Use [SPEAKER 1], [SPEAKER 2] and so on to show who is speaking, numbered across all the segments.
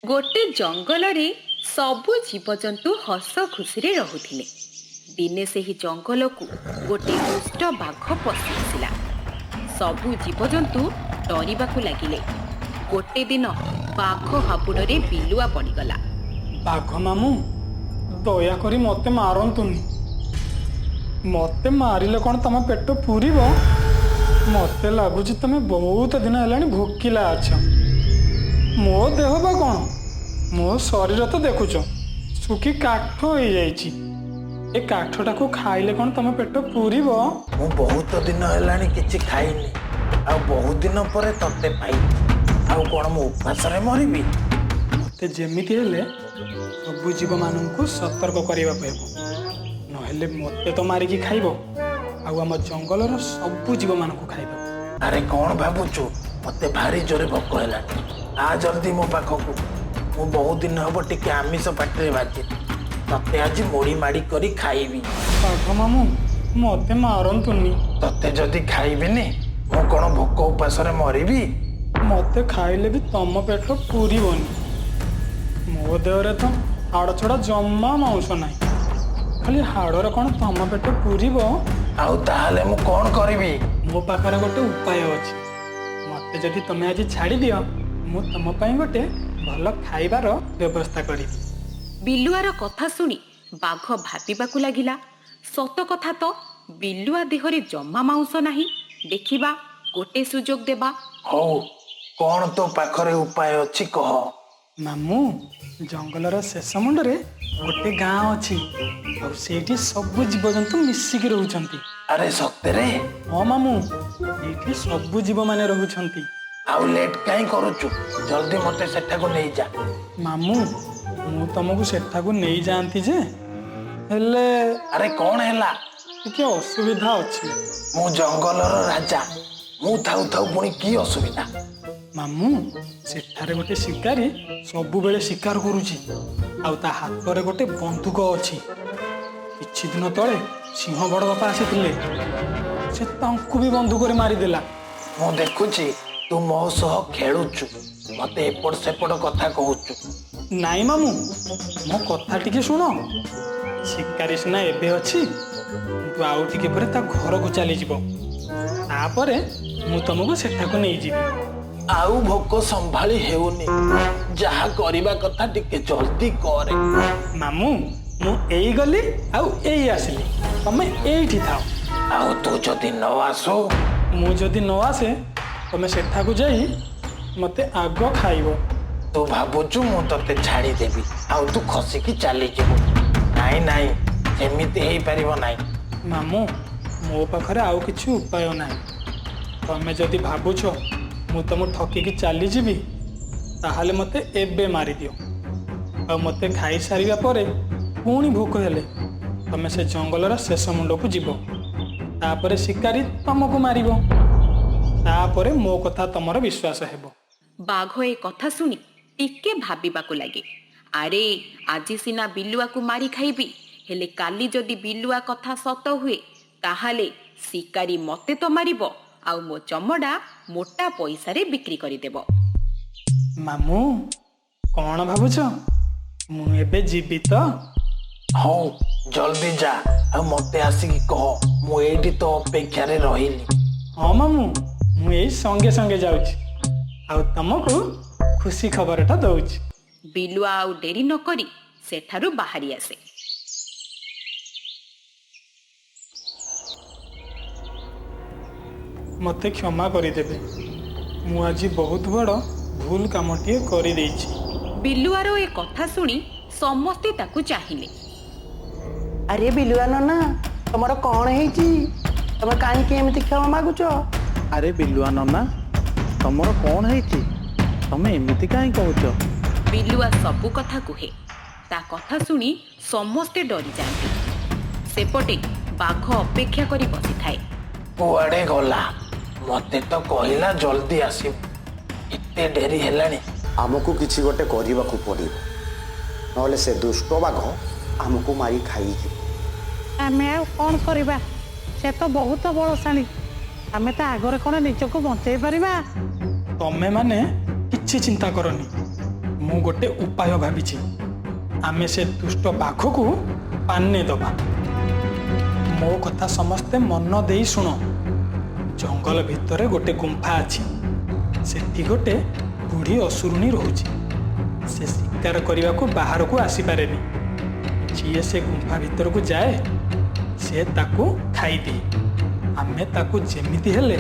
[SPEAKER 1] ଗୋଟେ ଜଙ୍ଗଲରେ ସବୁ ଜୀବଜନ୍ତୁ ହସ ଖୁସିରେ ରହୁଥିଲେ। ଦିନେ ସେହି ଜଙ୍ଗଲକୁ ଗୋଟେ ଦୁଷ୍ଟ ବାଘ ପଶି ଆସିଲା। ସବୁ ଜୀବଜନ୍ତୁ ଡରିବାକୁ ଲାଗିଲେ। ଗୋଟେ ଦିନ ବାଘ ହାବୁଡ଼ରେ ବିଲୁଆ ପଡ଼ିଗଲା।
[SPEAKER 2] ବାଘ ମାମୁଁ, ଦୟାକରି ମୋତେ ମାରନ୍ତୁନି। ମୋତେ ମାରିଲେ କ'ଣ ତମ ପେଟ ପୂରିବ? ମୋତେ ଲାଗୁଛି ତମେ ବହୁତ ଦିନ ହେଲାଣି ଭୋକିଲା ଅଛ। ମୋ ଦେହ ବା କ'ଣ, ମୋ ଶରୀର ତ ଦେଖୁଛ ଶୁଖି କାଠ ହେଇଯାଇଛି। ଏ କାଠଟାକୁ ଖାଇଲେ କ'ଣ ତମ ପେଟ ପୂରିବ?
[SPEAKER 3] ମୁଁ ବହୁତ ଦିନ ହେଲାଣି କିଛି ଖାଇନି, ଆଉ ବହୁତ ଦିନ ପରେ ତତେ ପାଇଲି। ଆଉ କ'ଣ ମୁଁ ଉପାସରେ ମରିବି?
[SPEAKER 2] ମୋତେ ଯେମିତି ହେଲେ ସବୁ ଜୀବମାନଙ୍କୁ ସତର୍କ କରିବାକୁ ହେବ, ନହେଲେ ମୋତେ ତ ମାରିକି ଖାଇବ ଆଉ ଆମ ଜଙ୍ଗଲର ସବୁ ଜୀବମାନଙ୍କୁ ଖାଇଦେବ।
[SPEAKER 3] ଆରେ କ'ଣ ଭାବୁଛୁ, ମତେ ଭାରି ଜୋରେ ଭୋକ ହେଲାଣି। ଆ ଜଲ୍ଦି ମୋ ପାଖକୁ। ମୁଁ ବହୁତ ଦିନ ହବ ଟିକେ ଆମିଷ ପାଟିରେ ବାଜିନି। ତତେ ଆଜି ମୋଡ଼ି ମାଡ଼ି କରି ଖାଇବି।
[SPEAKER 2] ବାଘ ମାମୁଁ, ମୋତେ ମାରନ୍ତୁନି।
[SPEAKER 3] ତତେ ଯଦି ଖାଇବିନି, ମୁଁ କ'ଣ ଭୋକ ଉପାସରେ ମରିବି?
[SPEAKER 2] ମୋତେ ଖାଇଲେ ବି ତମ ପେଟ ପୂରିବନି। ମୋ ଦେହରେ ତ ହାଡ଼ ଛଡ଼ା ଜମା ମାଉଁସ ନାହିଁ, ଖାଲି ହାଡ଼ରେ କ'ଣ ତମ ପେଟ ପୂରିବ?
[SPEAKER 3] ଆଉ ତାହେଲେ ମୁଁ କ'ଣ କରିବି?
[SPEAKER 2] ମୋ ପାଖରେ ଗୋଟେ ଉପାୟ ଅଛି। ମୋତେ ଯଦି ତମେ ଆଜି ଛାଡ଼ିଦିଅ, ମୁଁ ତମ ପାଇଁ ଗୋଟେ ଭଲ ଖାଇବାର ବ୍ୟବସ୍ଥା କରିବି।
[SPEAKER 1] ବିଲୁଆର କଥା ଶୁଣି ବାଘ ଭାବିବାକୁ ଲାଗିଲା, ସତ କଥା ତ, ବିଲୁଆ ଦେହରେ ଜମା ମାଉଁସ ନାହିଁ। ଦେଖିବା, ଗୋଟେ ସୁଯୋଗ ଦେବା।
[SPEAKER 3] ହଉ, କ'ଣ ତୋ ପାଖରେ ଉପାୟ ଅଛି କହ।
[SPEAKER 2] ମାମୁଁ, ଜଙ୍ଗଲର ଶେଷ ମୁଣ୍ଡରେ ଗୋଟେ ଗାଁ ଅଛି, ଆଉ ସେଇଠି ସବୁ ଜୀବଜନ୍ତୁ ମିଶିକି ରହୁଛନ୍ତି।
[SPEAKER 3] ଆରେ ସତରେ?
[SPEAKER 2] ହଁ ମାମୁଁ, ଏଇଠି ସବୁ ଜୀବମାନେ ରହୁଛନ୍ତି।
[SPEAKER 3] ଆଉ ଲେଟ୍ କାହିଁ କରୁଛୁ, ଜଲ୍ଦି ମତେ ସେଠାକୁ ନେଇଯା।
[SPEAKER 2] ମାମୁଁ, ମୁଁ ତମକୁ ସେଠାକୁ ନେଇଯାଆନ୍ତି ଯେ, ହେଲେ
[SPEAKER 3] ଆରେ କ'ଣ ହେଲା?
[SPEAKER 2] ଟିକେ ଅସୁବିଧା ଅଛି।
[SPEAKER 3] ମୁଁ ଜଙ୍ଗଲର ରାଜା, ମୁଁ ଥାଉ ଥାଉ ପୁଣି କି ଅସୁବିଧା?
[SPEAKER 2] ମାମୁଁ, ସେଠାରେ ଗୋଟେ ଶିକାରୀ ସବୁବେଳେ ଶିକାର କରୁଛି, ଆଉ ତା ହାତରେ ଗୋଟେ ବନ୍ଧୁକ ଅଛି। କିଛି ଦିନ ତଳେ ସିଂହ ବଡ଼ ବାପା ଆସିଥିଲେ, ସେ ତାଙ୍କୁ ବି ବନ୍ଧୁକରେ ମାରିଦେଲା।
[SPEAKER 3] ମୁଁ ଦେଖୁଛି ତୁ ମୋ ସହ ଖେଳୁଛୁ, ମତେ ଏପଟ ସେପଟ କଥା କହୁଛୁ।
[SPEAKER 2] ନାଇଁ ମାମୁଁ, ମୋ କଥା ଟିକେ ଶୁଣ। ଶିକାରୀ ସିନା ଏବେ ଅଛି, କିନ୍ତୁ ଆଉ ଟିକେ ପରେ ତା ଘରକୁ ଚାଲିଯିବ। ତାପରେ ମୁଁ ତମକୁ ସେଠାକୁ ନେଇଯିବି।
[SPEAKER 3] ଆଉ ଭୋକ ସମ୍ଭାଳି ହେଉନି, ଯାହା କରିବା କଥା ଟିକେ ଜଲ୍ଦି କରେ।
[SPEAKER 2] ମାମୁଁ, ମୁଁ ଏଇ ଗଲି ଆଉ ଏଇ ଆସିଲି, ତମେ ଏଇଠି ଥାଅ।
[SPEAKER 3] ଆଉ ତୁ ଯଦି ନ ଆସୁ?
[SPEAKER 2] ମୁଁ ଯଦି ନ ଆସେ, ତମେ ସେଠାକୁ ଯାଇ ମୋତେ ଆଗ ଖାଇବ।
[SPEAKER 3] ତୁ ଭାବୁଛୁ ମୁଁ ତତେ ଛାଡ଼ିଦେବି ଆଉ ତୁ ଖସିକି ଚାଲିଯିବୁ? ନାଇଁ ନାଇଁ, ସେମିତି ହେଇପାରିବ ନାହିଁ।
[SPEAKER 2] ମାମୁଁ, ମୋ ପାଖରେ ଆଉ କିଛି ଉପାୟ ନାହିଁ। ତମେ ଯଦି ଭାବୁଛ ମୁଁ ତମକୁ ଠକିକି ଚାଲିଯିବି, ତାହେଲେ ମୋତେ ଏବେ ମାରିଦିଅ, ଆଉ ମୋତେ ଖାଇସାରିବା ପରେ ପୁଣି ଭୋକ ହେଲେ ତମେ ସେ ଜଙ୍ଗଲର ଶେଷ ମୁଣ୍ଡକୁ ଯିବ, ତାପରେ ଶିକାରୀ ତମକୁ ମାରିବ, ତାପରେ ମୋ କଥା ତମର ବିଶ୍ୱାସ ହେବ।
[SPEAKER 1] ବାଘ ଏ କଥା ଶୁଣି ଟିକେ ଭାବିବାକୁ ଲାଗେ। ଆରେ, ଆଜି ସିନା ବିଲୁଆକୁ ମାରି ଖାଇବି, ହେଲେ କାଲି ଯଦି ବିଲୁଆ କଥା ସତ ହୁଏ, ତାହେଲେ ଶିକାରୀ ମତେ ତ ମାରିବ ଆଉ ମୋ ଚମଡ଼ା ମୋଟା ପଇସାରେ ବିକ୍ରି କରିଦେବ।
[SPEAKER 2] ମାମୁଁ, କ'ଣ ଭାବୁଛ, ମୁଁ ଏବେ ଯିବି ତ?
[SPEAKER 3] ହଉ, ଜଲ୍ଦି ଯା ଆଉ ମତେ ଆସିକି କହ। ମୁଁ ଏଇଠି ତୋ ଅପେକ୍ଷାରେ ରହିଲି।
[SPEAKER 2] ହଁ ମାମୁଁ, ମୁଁ ଏଇ ସଙ୍ଗେ ସଙ୍ଗେ ଯାଉଛି ଆଉ ତମକୁ ଖୁସି ଖବରଟା ଦଉଛି।
[SPEAKER 1] ବିଲୁଆ ଆଉ ଡେରି ନ କରି ସେଠାରୁ ବାହାରି ଆସେ।
[SPEAKER 2] ମୋତେ କ୍ଷମା କରିଦେବେ, ମୁଁ ଆଜି ବହୁତ ବଡ଼ ଭୁଲ କାମଟିଏ କରିଦେଇଛି।
[SPEAKER 1] ବିଲୁଆର ଏ କଥା ଶୁଣି ସମସ୍ତେ ତାକୁ ଚାହିଁଲେ।
[SPEAKER 4] ଆରେ ବିଲୁଆ ନନା, ତମର କ'ଣ ହେଇଛି? ତମେ କାହିଁକି ଏମିତି କ୍ଷମା ମାଗୁଛ?
[SPEAKER 5] ଆରେ ବିଲୁଆ ନନା, ତମର କ'ଣ ହେଇଛି? ତମେ ଏମିତି କାହିଁ କହୁଛ?
[SPEAKER 1] ବିଲୁଆ ସବୁ କଥା କୁହେ। ତା କଥା ଶୁଣି ସମସ୍ତେ ଡରିଯାଆନ୍ତି। ସେପଟେ ବାଘ ଅପେକ୍ଷା କରି ବସିଥାଏ।
[SPEAKER 3] କୁଆଡ଼େ ଗଲା? ମତେ ତ କହିଲା ଜଲ୍ଦି ଆସିବୁ, ଏତେ ଡେରି ହେଲାଣି।
[SPEAKER 6] ଆମକୁ କିଛି ଗୋଟେ କରିବାକୁ ପଡ଼ିବ, ନହେଲେ ସେ ଦୁଷ୍ଟ ବାଘ ଆମକୁ ମାରି ଖାଇଯିବ।
[SPEAKER 7] ଆମେ ଆଉ କ'ଣ କରିବା? ସେ ତ ବହୁତ ବଳଶାଳୀ। ଆମେ ତା ଆଗରେ କ'ଣ ନିଜକୁ ବଞ୍ଚେଇ ପାରିବା?
[SPEAKER 2] ତମେ ମାନେ କିଛି କିଛି ଚିନ୍ତା କରନି, ମୁଁ ଗୋଟେ ଉପାୟ ଭାବିଛି। ଆମେ ସେ ଦୁଷ୍ଟ ବାଘକୁ ପାନେ ଦବା। ମୋ କଥା ସମସ୍ତେ ମନ ଦେଇ ଶୁଣ। ଜଙ୍ଗଲ ଭିତରେ ଗୋଟେ ଗୁମ୍ଫା ଅଛି, ସେଠି ଗୋଟେ ବୁଢ଼ୀ ଅସୁରୁଣୀ ରହୁଛି। ସେ ଶିକାର କରିବାକୁ ବାହାରକୁ ଆସିପାରେନି। ଯିଏ ସେ ଗୁମ୍ଫା ଭିତରକୁ ଯାଏ ସେ ତାକୁ ଖାଇଦିଏ। ଆମେ ତାକୁ ଯେମିତି ହେଲେ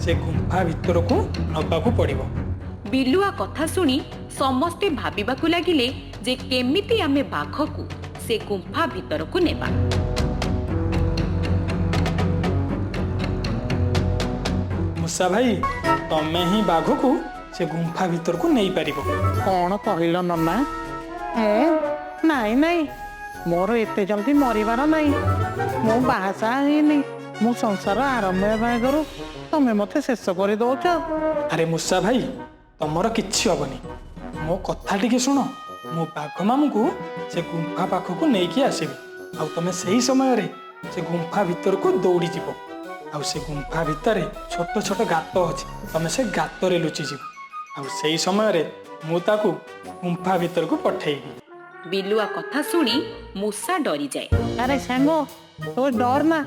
[SPEAKER 2] ସେ ଗୁମ୍ଫା ଭିତରକୁ ନେବାକୁ ପଡ଼ିବ।
[SPEAKER 1] ବିଲୁଆ କଥା ଶୁଣି ସମସ୍ତେ ଭାବିବାକୁ ଲାଗିଲେ ଯେ କେମିତି ଆମେ ବାଘକୁ ସେ ଗୁମ୍ଫା ଭିତରକୁ ନେବା।
[SPEAKER 2] ମୂଷା ଭାଇ, ତମେ ହିଁ ବାଘକୁ ସେ ଗୁମ୍ଫା ଭିତରକୁ ନେଇପାରିବ।
[SPEAKER 7] କ'ଣ କହିଲ ନନା? ମୁଁ? ନାଇଁ ନାଇଁ, ମୋର ଏତେ ଜଲ୍ଦି ମରିବାର ନାହିଁ। ମୁଁ ବାହାସାହା ହେଇନି, ମୁଁ ସଂସାର ଆରମ୍ଭ ହେବା ଆଗରୁ ତମେ ମତେ ଶେଷ କରିଦଉଛ।
[SPEAKER 2] ଆରେ ମୂଷା ଭାଇ, ତମର କିଛି ହବନି, ମୋ କଥା ଟିକେ ଶୁଣ। ମୁଁ ବାଘ ମାମୁଁକୁ ସେ ଗୁମ୍ଫା ପାଖକୁ ନେଇକି ଆସିବି, ଆଉ ତମେ ସେଇ ସମୟରେ ସେ ଗୁମ୍ଫା ଭିତରକୁ ଦୌଡ଼ିଯିବ। ଆଉ ସେ ଗୁମ୍ଫା ଭିତରେ ଛୋଟ ଛୋଟ ଗାତ ଅଛି, ତମେ ସେ ଗାତରେ ଲୁଚିଯିବ। ଆଉ ସେଇ ସମୟରେ ମୁଁ ତାକୁ ଗୁମ୍ଫା ଭିତରକୁ ପଠେଇବି।
[SPEAKER 1] ବିଲୁଆ କଥା ଶୁଣି ମୂଷା ଡରିଯାଏ।
[SPEAKER 7] ଆରେ ସାଙ୍ଗ, ତୁ ଡର ନା,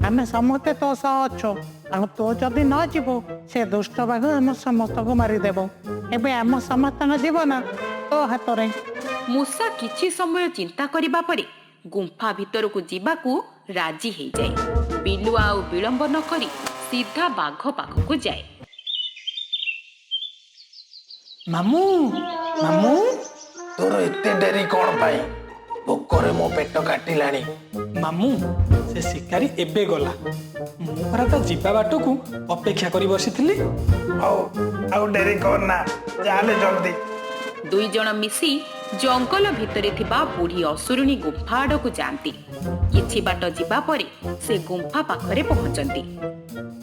[SPEAKER 7] ଆମେ ସମସ୍ତେ ତୋ ସହ ଅଛୁ। ଆଉ ତୁ ଯଦି ନ ଯିବୁ ସେ ଦୁଷ୍ଟ ବାଘ ଆମ ସମସ୍ତଙ୍କୁ ମାରିଦେବ। ଏବେ ଆମ ସମସ୍ତଙ୍କ ଜୀବନ ତୋ ହାତରେ।
[SPEAKER 1] ମୂଷା କିଛି ସମୟ ଚିନ୍ତା କରିବା ପରେ ଗୁମ୍ଫା ଭିତରକୁ ଯିବାକୁ ରାଜି ହେଇଯାଏ। ବିଲୁଆ ଆଉ ବିଳମ୍ବ ନ କରି ସିଧା ବାଘ ପାଖକୁ ଯାଏ।
[SPEAKER 2] ମାମୁଁ, ମାମୁଁ,
[SPEAKER 3] ତୋର ଏତେ ଡେରି କ'ଣ ପାଇଁ? ଭୋକରେ ମୋ ପେଟ କାଟିଲାଣି।
[SPEAKER 2] ମାମୁଁ, ସେ ଶିକାରୀ ଏବେ ଗଲା। ମୁଁ ପରା ତା ଯିବା ବାଟକୁ ଅପେକ୍ଷା କରି ବସିଥିଲି।
[SPEAKER 3] ହଉ, ଆଉ ଡେରି କରନା, ଚାଲେ ଜଲ୍ଦି।
[SPEAKER 1] ଦୁଇ ଜଣ ମିଶି ଜଙ୍ଗଲ ଭିତରେ ଥିବା ବୁଢ଼ୀ ଅସୁରୁଣୀ ଗୁମ୍ଫା ଆଡ଼କୁ ଯାଆନ୍ତି। କିଛି ବାଟ ଯିବା ପରେ ସେ ଗୁମ୍ଫା ପାଖରେ ପହଞ୍ଚନ୍ତି।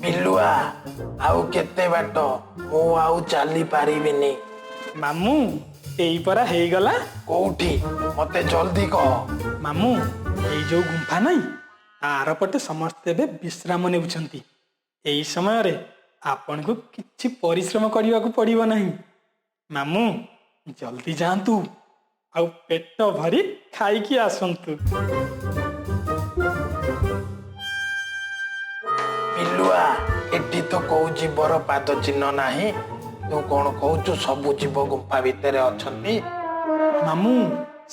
[SPEAKER 3] ବିଲୁଆ, ଆଉ କେତେ ବାଟ? ମୁଁ ଆଉ ଚାଲି ପାରିବିନି।
[SPEAKER 2] ମାମୁଁ, ଏଇ ପରା ହେଇଗଲା।
[SPEAKER 3] କୋଉଠି? ମତେ ଜଲ୍ଦି କହ।
[SPEAKER 2] ମାମୁଁ, ଏଇ ଯୋଉ ଗୁମ୍ଫା ନାହିଁ, ତା ଆରପଟେ ସମସ୍ତେ ଏବେ ବିଶ୍ରାମ ନେଉଛନ୍ତି। ଏଇ ସମୟରେ ଆପଣଙ୍କୁ କିଛି ପରିଶ୍ରମ କରିବାକୁ ପଡ଼ିବ ନାହିଁ। ମାମୁଁ, ଜଲ୍ଦି ଯାଆନ୍ତୁ ଆଉ ପେଟ ଭରି ଖାଇକି ଆସନ୍ତୁ।
[SPEAKER 3] ବିଲୁଆ, ଏଠି ତ କୋଉ ଜୀବର ପାଦ ଚିହ୍ନ ନାହିଁ। ତୁ କ'ଣ କହୁଛୁ ସବୁ ଜୀବ ଗୁମ୍ଫା ଭିତରେ ଅଛନ୍ତି?
[SPEAKER 2] ମାମୁଁ,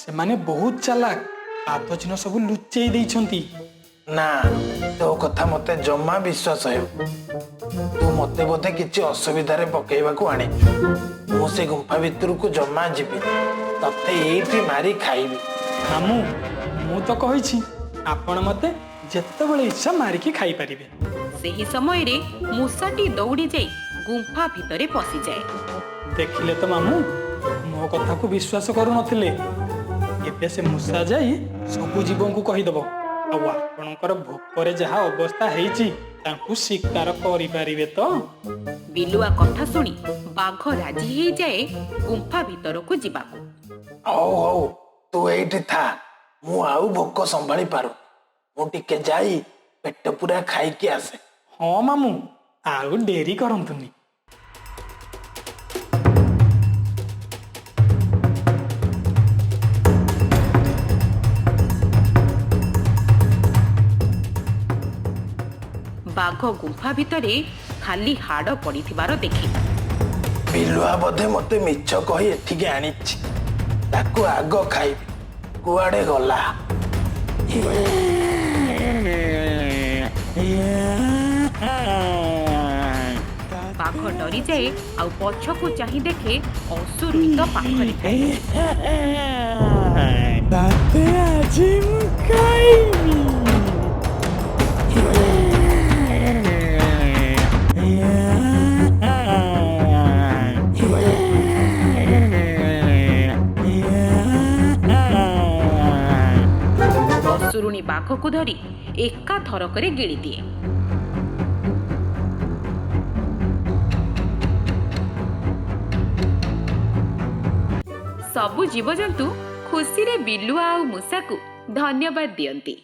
[SPEAKER 2] ସେମାନେ ବହୁତ ଚାଲାକ, ପାଦ ଚିହ୍ନ ସବୁ ଲୁଚେଇ ଦେଇଛନ୍ତି।
[SPEAKER 3] ନା, ତୋ କଥା ମତେ ଜମା ବିଶ୍ୱାସ ହେଉ। ତୁ ମତେ ବୋଧେ କିଛି ଅସୁବିଧାରେ ପକେଇବାକୁ ଆଣିଛୁ। ମୁଁ ସେ ଗୁମ୍ଫା ଭିତରକୁ ଜମା ଯିବିନି, ତତେ ଏଇଠି ମାରି ଖାଇବି।
[SPEAKER 2] ମାମୁଁ, ମୁଁ ତ କହିଛି ଆପଣ ମତେ ଯେତେବେଳେ ଇଚ୍ଛା ମାରିକି ଖାଇପାରିବେ।
[SPEAKER 1] ସେହି ସମୟରେ ମୂଷାଟି ଦୌଡ଼ି ଯାଇ ଗୁମ୍ଫା ଭିତରେ ପଶିଯାଏ।
[SPEAKER 2] ଦେଖିଲେ ତ ମାମୁଁ, ମୋ କଥାକୁ ବିଶ୍ୱାସ କରୁନଥିଲେ। ଏବେ ସେ ମୂଷା ଯାଇ ସବୁ ଜୀବଙ୍କୁ କହିଦବ, ଆଉ ଆପଣଙ୍କର ଭୋକରେ ଯାହା ଅବସ୍ଥା ହେଇଛି ତାଙ୍କୁ ଶିକାର କରିପାରିବେ ତ?
[SPEAKER 1] ବିଲୁଆ କଥା ଶୁଣି ବାଘ ରାଜି ହେଇଯାଏ ଗୁମ୍ଫା ଭିତରକୁ ଯିବାକୁ।
[SPEAKER 3] ହଉ ହଉ, ତୁ ଏଇଠି ଥା, ମୁଁ ଆଉ ଭୋକ ସମ୍ଭାଳି ପାରୁନି। ମୁଁ ଟିକେ ଯାଇ ପେଟ ପୁରା ଖାଇକି ଆସେ।
[SPEAKER 2] ହଁ ମାମୁଁ, ଆଉ ଡେରି କରନ୍ତୁନି।
[SPEAKER 1] ବାଘ ଗୁମ୍ଫା ଭିତରେ ଖାଲି ହାଡ଼ ପଡ଼ିଥିବାର ଦେଖେ।
[SPEAKER 3] ବିଲୁଆ ବୋଧେ ମତେ ମିଛ କହି ଏଠିକି ଆଣିଛି, ତାକୁ ଆଗ ଖାଇବି। କୁଆଡେ ଗଲା?
[SPEAKER 1] ବାଘ ଡରିଯାଏ ଆଉ ପଛକୁ ଚାହିଁ ଦେଖେ ଅସୁରୁଣୀ ତ ପାଖରେ ଥାଏ।
[SPEAKER 2] ତତେ ଆଜି ମୁଁ ଖାଇବି।
[SPEAKER 1] ଅସୁରୁଣୀ ବାଘକୁ ଧରି ଏକା ଥରକରେ ଗିଳିଦିଏ। ସବୁ ଜୀବଜନ୍ତୁ ଖୁସିରେ ବିଲୁଆ ଆଉ ମୂଷାକୁ ଧନ୍ୟବାଦ ଦିଅନ୍ତି।